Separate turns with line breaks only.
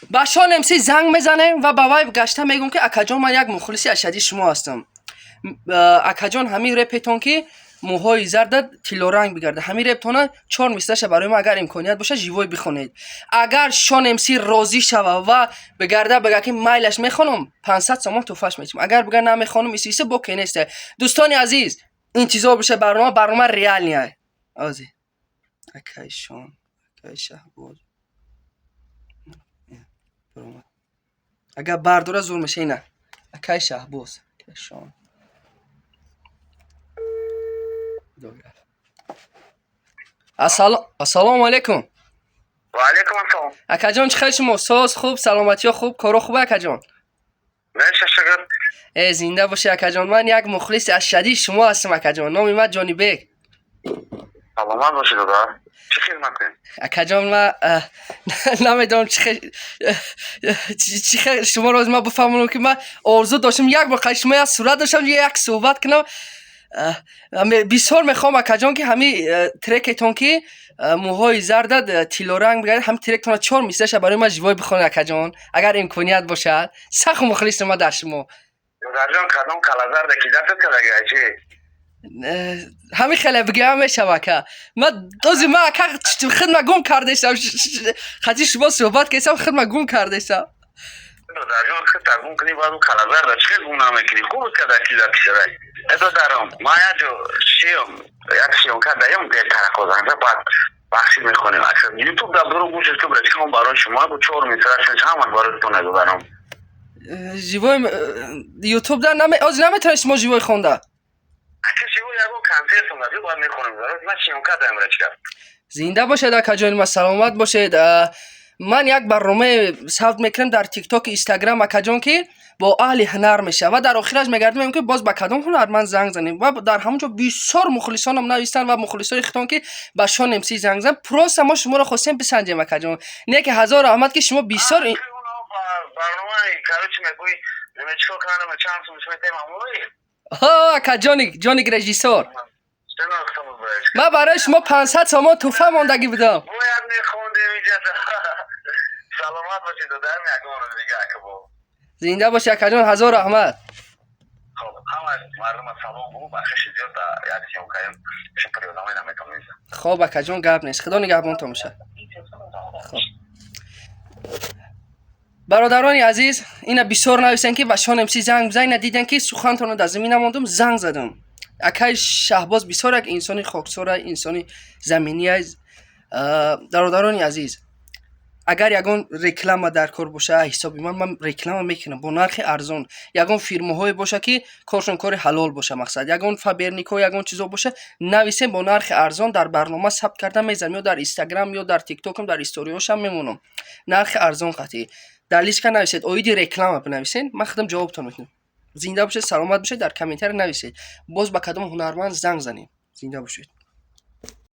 Ба Шон МС занг мезанем ва ба вай гашта мегӯм, ки акаҷон, ман як мухлиси ашадии шумо ҳастам. Акаҷон, ҳамин репетон, ки мӯҳои зарда тиллоранг бигарда, ҳамин рептона чор мисраша барои ман, агар имконият боша, живой бихонед. Агар Шон МС розӣ шава ва бигарда бига, ки майлаш, мехонам, 500 сомон тӯҳфаш метиҳам. Агар бига намехонам, исиса бо кенеста. Дӯстони азиз, интизор боша, барнома реальный. Ози акай Шон, акай Шаҳбоз баромад. Агар бардора, зур меша. Ина акай Шаҳбоз, акай Шон. Ассалому алайкум.
Ва алайкум ассалом.
Акаҷон, чӣ хел шумо? Соз, хуб, саломатиё хуб, коро хуб, акаҷон?
Меша, шукр.
Э, зинда бошӣ, акаҷон. Ман як мухлиси ашадии шумо ҳастам, акаҷон. Номи ман Ҷонибек.
Саломат бошӣ, додар. Чӣ хидмат кунем?
Акаҷон, ман намедонам чӣ хел шуморо ман бифаҳмонам, ки ман орзу доштам як бор қайи шумо як сурат доштам, як суҳбат кунам. Бисёр мехоҳам, акаҷон, ки ҳамин трекетон, ки мӯҳои зарда тиллоранг бигард, ҳамин тректона чор мисраша барои ман живой бихонед, акаҷон, агар имконият бошад. Сахт мухлисам ман дар шумо.
Додарҷон, кадом калазарда ки дастат кардагӣ, чӣ?
Ҳамин хеле бигӯям мешава, ака. Ман дози ман, ака, хидма гум кардесам. Хати шумо суҳбат кардесам, хидма гум кардесам.
Додарҷон, хидта гум кунӣ, баъд у калазарда чӣ хел гум намекунӣ? Хуб када ки дар пишарай. Э, додарам, ман як ҷо шиём, як съёмка даём, тарақозанда, баъд бахшид, мехонем. Аксар Ютуб дар дуро гӯшед, ки брачкам барои шумо бу чор мисра ҳамаш барои тон, додарам.
Живой Ютуб да ози наметавонед шумо живой хонда?
Ака, живой ягон концерт омад, баъд мехонем. Ман съёмка даём, брачка.
Зинда бошед, акаҷони ман, саломат бошед. Ман як барномае сабт мекунам дар Тиктоки, Инстаграм, акаҷон, ки бо аҳли ҳунар мешавад, ва дар охираш мегардем, мегӯем, ки боз ба кадом ҳунарманд занг занем, ва дар ҳамон ҷо бисёр мухлисонам навистанд ва мухлисои хитон, ки ба Шон МС занг зан. Просто мо шуморо хостем бисанҷем, акаҷон. Не ки ҳазор раҳмат, ки шумо бисёр
Барномаи, короче, мегӯи, чикор кардам, чанд сум метем, ҳамои?
Ҳо, ака Ҷоник, Ҷоник режиссёр. Ман барои шумо 500 сомон тӯҳфа мондагӣ будам.
Бояд мехондем иҷа. Саломат бошед, додарам, ягон рӯз дига, акабо.
Зинда бошед, акаҷон, ҳазор раҳмат.
Хоб, ҳама мардума салом бу, бахшиши зиёд, як съёмкаем, шукри одамои наметонем.
Хоб, акаҷон, гап нест, худо нигаҳбонтон бошад. Хоб, бародарони азиз, ина бисёр нависен, ки ба Шон МС занг бизан. Ина дидем, ки сухантонро дар замин намондум, занг задам. Акаи Шаҳбоз бисёр як инсони хоксора, инсони заминия. Бародарони азиз, агар ягон реклама дар кор боша, ҳисоби ман, ман реклама мекунам бо нархи арзон. Ягон фирмаҳое боша, ки коршон кори ҳалол боша, мақсад, ягон фаберликҳо, ягон чизо боша, нависем, бо нархи арзон дар барнома сабт карда мезанам, ё дар Инстаграм, ё дар Тиктокам, дар историҳошам мемонам. Нархи арзон қатъӣ дар личка нависед, оиди реклама бинависед, ман худам ҷавобтон мекунам. Зинда бошед, саломат бошед. Дар комментария нависед, боз ба кадом ҳунарманд занг занем. Зинда бошед.